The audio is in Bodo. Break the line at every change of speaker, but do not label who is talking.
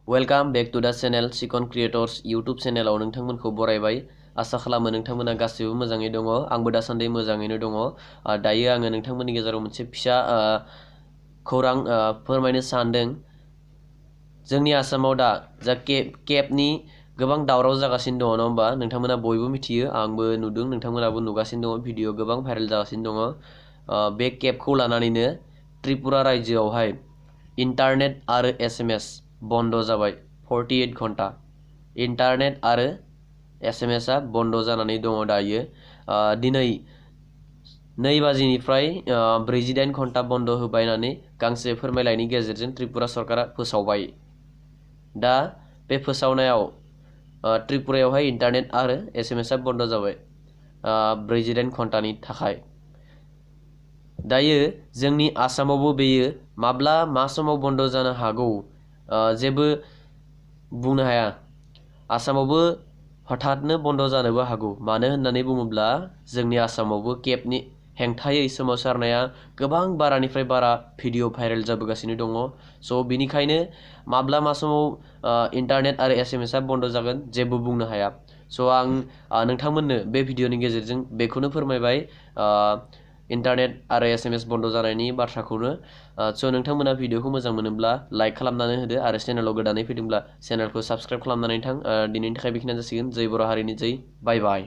वेलकाम बैक टू द चैनल सिकन क्रिएटर्स यूट्यूब चैनेलाव नोंथांमोनखौ बरायबाय। आसा खालामो नोंथांमोना गासैबो मोजाङै दङ। आंबो दासान्दि मोजाङैनो दङ। दायो आङो नोंथांमोननि गेजेराव मोनसे फिसा खौरां फोरमायनो सानदों। जोंनि आसामाव दा जा केबनि गोबां दावराव जागासिनो दङ, नङा होमबा? नोंथांमोना बयबो मिथियो, आंबो नुदों, नोंथांमोनाबो नुगासिनो दङ। भिडिअ गोबां भाइरेल जागासिनो दङ। बे केबखौ लानानैनो त्रिपुरा रायजोआवहाय इन्टारनेट आरो SMS बन्द जाबाय। 48 घन्टा इन्टारनेट आरो SMS आ बन्द जानानै दङ दायो। दिनै 2 बाजिनिफ्राय 48 घन्टा बन्द होबाय होननानै गांसे फोरमायलाइनि गेजेरजों त्रिपुरा सरकारा फोसावबाय। दा बे फोसावनायाव त्रिपुरायावहाय इन्टारनेट आरो SMS आ बन्द जाबाय 48 घन्टानि थाखाय। दायो जोंनि आसामावबो बेयो माब्ला मा समाव बन्द जानो हागौ जेबो बुंनो हाया। आसामावबो हठातनो बन्द जानोबो हागौ। मानो होननानै बुङोब्ला जोंनि आसामावबो केबनि हेंथायै सोमावसारनाया गोबां बारानिफ्राय बारा भिडिअ भाइरेल जाबोगासिनो दङ। स' बिनिखायनो माब्ला मा समाव इन्टारनेट आरो SMS आ बन्द जागोन जेबो बुंनो हाया। स' आं नोंथांमोननो बे भिडिअनि गेजेरजों बेखौनो फोरमायबाय, इन्टारनेट आरो SMS बन्द जानायनि बाथ्राखौनो। स' नोंथांमोना भिडिअखौ मोजां मोनोब्ला लाइक खालामनानै होदो आरो चेनेलाव गोदानै फैदोंब्ला चेनेलखौ साबस्क्राइब खालामनानै थां। दिनैनि थाखाय बेखिनियानो जासिगोन। जै बर' हारिनि जै। बाय बाय।